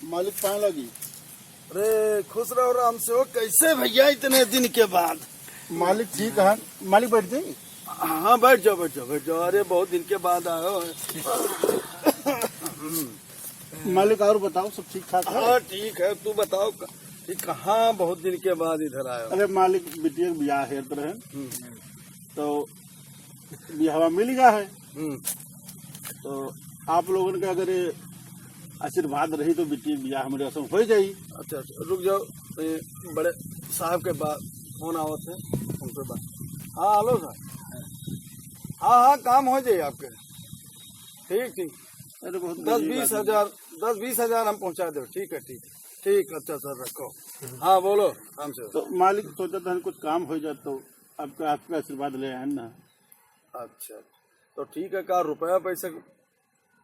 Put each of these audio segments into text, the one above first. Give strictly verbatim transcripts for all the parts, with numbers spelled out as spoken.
मालिक पाँय लागी। अरे खुश रहो राम सेवक, कैसे भैया इतने दिन के बाद? मालिक ठीक है। मालिक बैठ जाई। हाँ, बैठ जाओ, बैठ जाओ, बैठ जाओ। अरे बहुत दिन के बाद आयो है। मालिक और बताओ, सब ठीक ठाक है? हाँ ठीक है, तू बताओ क-, कि कहाँ बहुत दिन के बाद इधर आयो? अरे मालिक, बिटिया के बियाह हेत रहे, हम्म। तो बियाहवा मिल गया है। हम्म। तो आप लोगन का अगर ये आशीर्वाद रही तो बिटिया के बियाह हमरे असम हो जाई। अच्छा, अच्छा, रुक जाओ, ये बड़े साहब के बा-, फोन आवत है, उनसे बात। हाँ, हेलो सर। हाँ, हाँ, काम हो जाई आपके। ठीक, ठीक। अरे, बहुत दस गरीब बीस आदमी। हजार, दस बीस हजार हम पहुँचा देब। ठीक है, ठीक है। ठीक, अच्छा सर, रखो। हाँ, बोलो, काम से। तो मालिक सोचत हन कुछ काम हो जात तो आपका, आपका आशीर्वाद ले आए ना। अच्छा, तो ठीक है, का रुपया पैसा की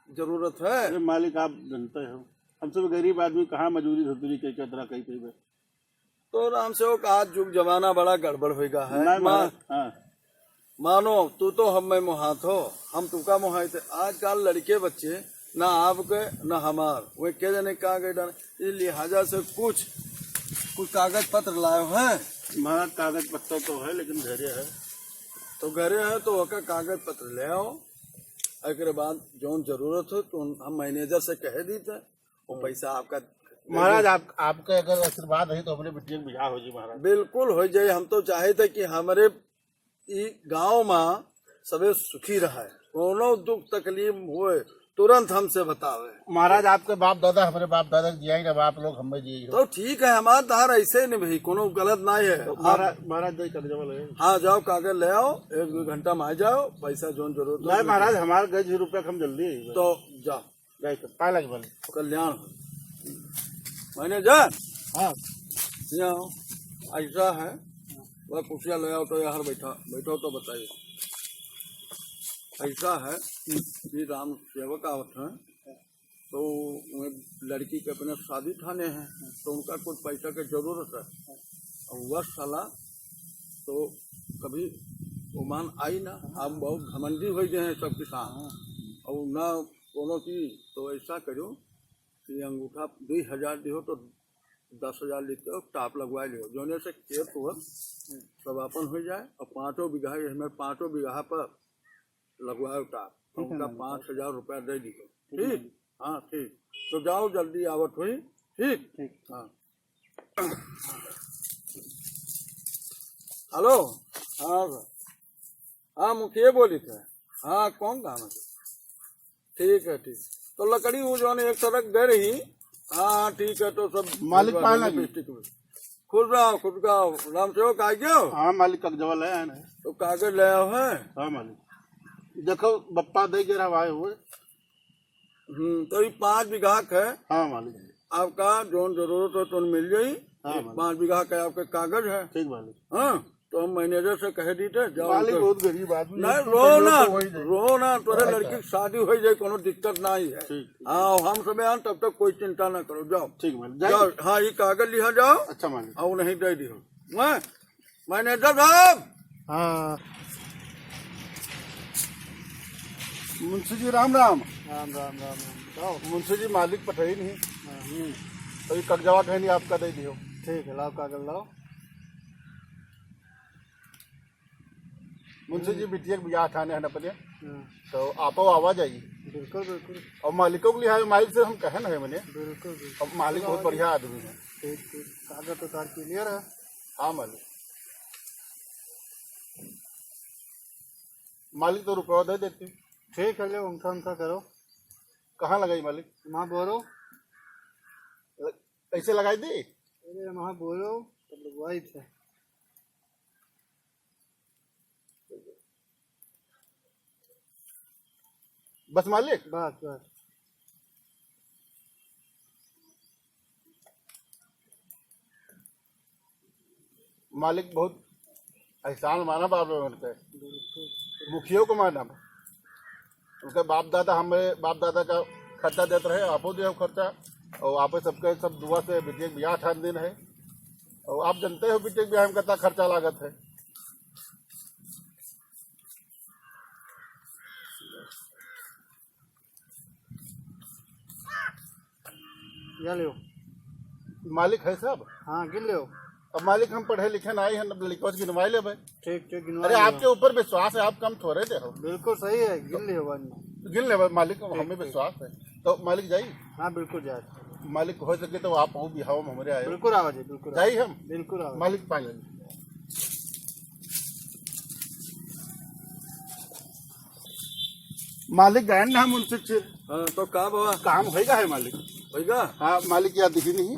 जरूरत है? अरे मालिक, आप जानते हो, हम सब गरीब आदमी, कहाँ मजूरी धजूरी कई, कई तरह कई, कई बे। तो राम सेवक, आज जुग जमाना बड़ा गड़बड़ होइगा है। नहीं, मा-, महाराज, हाँ। मानो तू तो हम में मोहात हो, हम तुका मोहाइत है। आजकल लड़के बच्चे ना आपके ना हमार, वे के जाने कहाँ गए डाले। इस लिहाजा से कुछ, कुछ कागज पत्र लायो है? महाराज, कागज पत्र तो है, लेकिन घरे है। तो घरे है तो ओका कागज पत्र ले आओ, एकरे बाद जौन जरूरत हो तो हम मैनेजर से कहे दीते, वो पैसा आपका। महाराज, आप, आपके अगर आशीर्वाद है तो हमरे बिटिया के बियाह हो जी महाराज। बिल्कुल हो जाए। हम तो चाहे थे कि हमरे ई गांव में सबे सुखी रहे, कोनो दुख तकलीफ होए तुरंत हमसे बतावे। महाराज, आपके बाप दादा, हमरे बाप दादा के जियाई ना, आप लोग हमें जियाई हो। तो ठीक है, हमार धार ऐसे नहीं भाई, कोनो गलत नहीं है। तो आप महाराज, महाराज, दे कागजवा ले। हाँ, जाओ कागज ले आओ, एक दो घंटा में आ जाओ, पैसा जौन जरूरत हो। नहीं महाराज, हमार गज रुपया हम जल्दी आई। तो जाओ। जाए तो पाए लगे बोले। कल्याण हो। मैनेजर। हाँ। यहाँ आओ। ऐसा है, वह कुर्सिया ले आओ तो यहाँ बैठा, बैठो तो बताइए। ऐसा है कि राम सेवक आवत हैं, तो वह लड़की के अपने शादी ठाने हैं, तो उनका कुछ पैसा के जरूरत है। और वह साला तो कभी ओमान आई ना, हम बहुत घमंडी हो गए हैं सब किसान। और ना कोनो चीज, तो ऐसा करो कि अंगूठा दुई हजार दिहो तो दस हजार लेते हो, टाप लगवा लियो, जोने से खेत हुआ सब अपन हो जाए। और पाँचों बीघा, ये हमारे पाँचों बीघा पर लगवाओ टाप, ठीक है उनका मैनेजर। पाँच हजार रुपया दे दियो। ठीक है। ठीक, हाँ ठीक, तो जाओ जल्दी आवत हुई। ठीक, ठीक। हाँ। हेलो। हाँ सर। हाँ, मुखिया बोली थे। हाँ, कौन काम है? ठीक है, ठीक। तो लकड़ी वो जौन एक सड़क दे रही। हाँ, ठीक है, तो सब मालिक भिजवा पाए देंगे लगी। डिस्ट्रिक्ट में। खुश रहो, खुश रहो। राम सेवक आ गयो? हाँ मालिक, कागजवा ले आए हैं। तो कागज ले आओ है? हाँ मालिक। देखो, बप्पा दे के रहा हुए। हम्म, तो ये पाँच बीघा के है। हाँ मालिक। आपका जौन जरूरत हो तो मिल जाई। हाँ मालिक। पाँच बीघा के आपके कागज है। ठीक मालिक। हाँ, तो हम मैनेजर से कह दीते, जाओ मालिक, उनसे। बहुत गरीब आदमी नहीं, है, रो ना, तो वही जाए। रो ना, तोरे हाँ, लड़की की शादी हो जाए, कोनो दिक्कत नहीं है। ठीक, ठीक। हाँ, हम सब यहाँ तब तक कोई चिंता ना करो, जाओ। ठीक मालिक, जाए। जाओ, हाँ, ये कागज लिहा जाओ। अच्छा मालिक। और नहीं दे दियो। मैं मैनेजर साहब। हाँ। मुंशी जी, राम राम। राम, राम, राम, राम। बताओ। मुंशी जी, मालिक पठाई नहीं। हाँ। हम्म। तो ये कागजवा कहीं नहीं आपका दे दियो। ठीक है, लाओ कागज लाओ। मुंशी जी, बिटिया के बियाह ठाने हैं ना अपने। हाँ। तो आपो आवा जाई। बिल्कुल, बिल्कुल। और मालिकों के लिए, मालिक से हम कहे ना है मैंने। बिल्कुल, बिल्कुल। अब मालिक बहुत बढ़िया आदमी है। ठीक, ठीक। कागज तो तार क्लियर है। हाँ मालिक। मालिक तो रुपया दे देती। ठीक है, ले उनका, उनका करो। कहाँ लगाई मालिक? वहाँ बोरो। ऐसे लगाई दी? अरे वहाँ बोरो, तब लगवाई थे। बस मालिक? बस, बस। मालिक बहुत एहसान मानब आप लोगन के। बिल्कुल। मुखियो को मानब। उनके बाप दादा, हमारे बाप दादा का खर्चा देत रहे, आपो दियो खर्चा, और आपे सबके सब दुआ से बिटिया के बियाह ठान दिन है। और आप जानते हो बिटिया के बियाह में कितना खर्चा लागत है। या लियो। मालिक है सब? हाँ, गिन लियो। अब मालिक, हम पढ़े लिखे नाहीं हैं, अब लड़कों से गिनवाई लेबे। ठीक, ठीक, गिनवा अरे, लियो। आपके ऊपर विश्वास है, आप कम थोड़े दे हो। बिल्कुल सही है, गिन लियो बाद में। गिन लेबे मालिक, ठीक, हमें ठीक। विश्वास है। तो मालिक जाई? हाँ, बिल्कुल जाए। मालिक, हो सके तो आप हो बिहाव में हमरे आए। बिल्कुल आवा जी, बिल्कुल आवा। जाई हम? बिल्कुल आवा। मालिक पाए। मालिक गए ना हम उनसे फिर। हाँ, तो का बाबा? काम होइगा है मालिक। होइगा? हाँ, मालिक याद दिखी नहीं।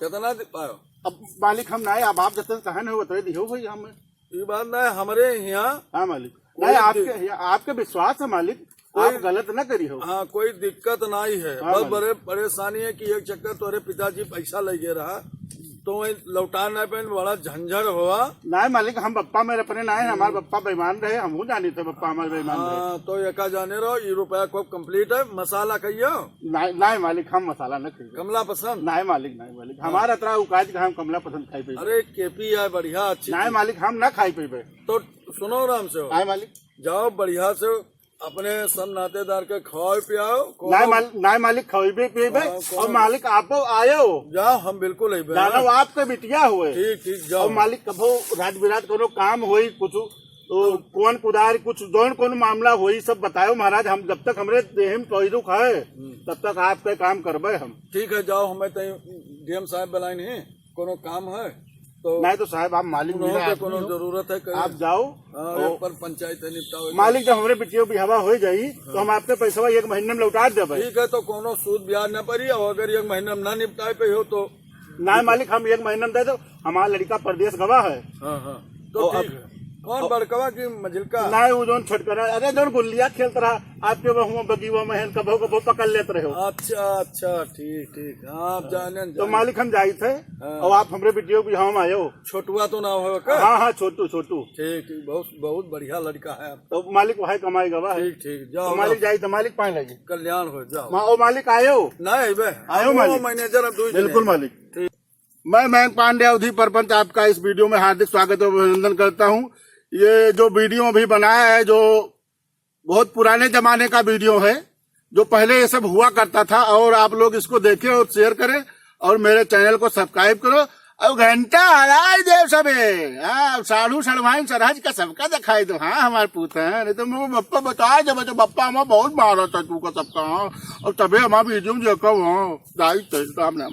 कितना दे पायो? अब मालिक हम ना, अब आप जतन कहे ना, उतरे दिहो भाई हम। ई बात ना है, हमरे यहाँ हाँ मालिक। कोई नहीं, आपके, दि- आपके विश्वास है मालिक, कोई आप गलत ना करी हो। हाँ, कोई दिक्कत नहीं है। हाँ बस मालिक। बड़े परेशानी है कि एक चक्कर तोरे पिताजी पैसा ले गए रहा, तो वही लौटा ना पाइन, बड़ा झंझट हुआ। नहीं मालिक, हम बप्पा मेरे अपने ना है, हमारे बप्पा बेईमान रहे, हम जानी थे बप्पा हमारे बेईमान रहे। हाँ, तो एका जाने रहो, ये रुपया को complete है, मसाला खाइयो। नहीं, नहीं मालिक, हम मसाला न खाइए। कमला पसंद? नहीं मालिक, नहीं मालिक, हाँ। हमारा इतना औकात कि हम कमला पसंद खाई पीबे। अरे, केपी है बढ़िया, अच्छी नहीं चीज। मालिक, हम ना खाई पीबे। तो सुनो आराम से हो। नहीं मालिक। जाओ बढ़िया से अपने सब नातेदार के खवाओ पियाओ। कोनो नहीं माल-, नहीं मालिक, खवाइबे पियबे। हाँ, कोनो और मालिक आपो आयो। जाओ, हम बिल्कुल अइबे, जानो हाँ। आपके बिटिया हुए। ठीक, ठीक, जाओ। और मालिक कभो रात बिरात कोनो काम होई, कुछ तो कौन कुदार, कुछ जौन कोनो मामला होई, सब बतायो महाराज। हम जब तक हमरे देह में पैरुख है, हम्म। तब तक आपके काम करबे हम। ठीक है, जाओ, हमें तो डीएम साहब बुलाए नहीं, कोनो काम है तो नहीं तो साहब, आप मालिक उन्हों मिला के आदमी कोनो हो। जरूरत है, कहीं आप जाओ। हाँ, तो एक पर पंचायत है, निपटाओ। मालिक, जब हमरे बिटियो बिहावा हो जाई, तो हाँ। हम आपके पैसवा एक महीने में लौटा देबे। ठीक है, तो कोनो सूद ब्याज ना पड़ी, और अगर एक महीने में ना निपटाए पे हो तो। ना मालिक, हम एक महीने में दे दो, हमारा लड़का परदेश गवा है। हाँ, हाँ, तो तो ठीक अब है। कौन, अब बड़कवा की मझिलका? ना, वो जौन छोटकरा, अरे, जौन गुल्लिया खेलत रहा, आपके वहाँ बगीवा में है, कभो कभो पकड़ लेत रहे हो। अच्छा, अच्छा, ठीक, ठीक, हाँ, आप जाने, तो जाने। मालिक, हम जाई थे, हाँ। और आप हमरे बिटियो बिहावा में आयो। छोटुआ तो नाम है का? हाँ, हाँ, छोटू, छोटू। ठीक, ठीक, बहुत, बहुत बढ़िया लड़का है। तो मालिक वहाँ कमाई गवा है। ठीक, ठीक, जाओ, तो मालिक जाओ। जाई तो मालिक पाए लगी। कल्याण हो, जाओ। मा-, ओ मालिक आयो। नहीं, बे। आयो वो मालिक। मैनेजर अब दूध बिल्कुल नहीं। मालिक। ठीक। मैं मयंक पांडे, अवधी परपंच, आपका इस वीडियो में हार्दिक स्वागत और अभिनंदन करता हूँ। ये जो वीडियो अभी बनाया है, जो बहुत पुराने जमाने का वीडियो है, जो पहले ये सब हुआ करता था, और आप लोग इसको देखें और शेयर करें और मेरे चैनल को सब्सक्राइब करो और घंटा हलाई देव सबे। हाँ, साढ़ू सड़वाइन सरहज का सबका दिखाई दो। हाँ, हमारे पूत हैं, नहीं तो मैं बप्पा बताए जब तो बप्पा हमारा बहुत मारा था तू का सबका। हाँ, और तबे हमारा वीडियो में देखो। हाँ, दाई तेरी राम नाम।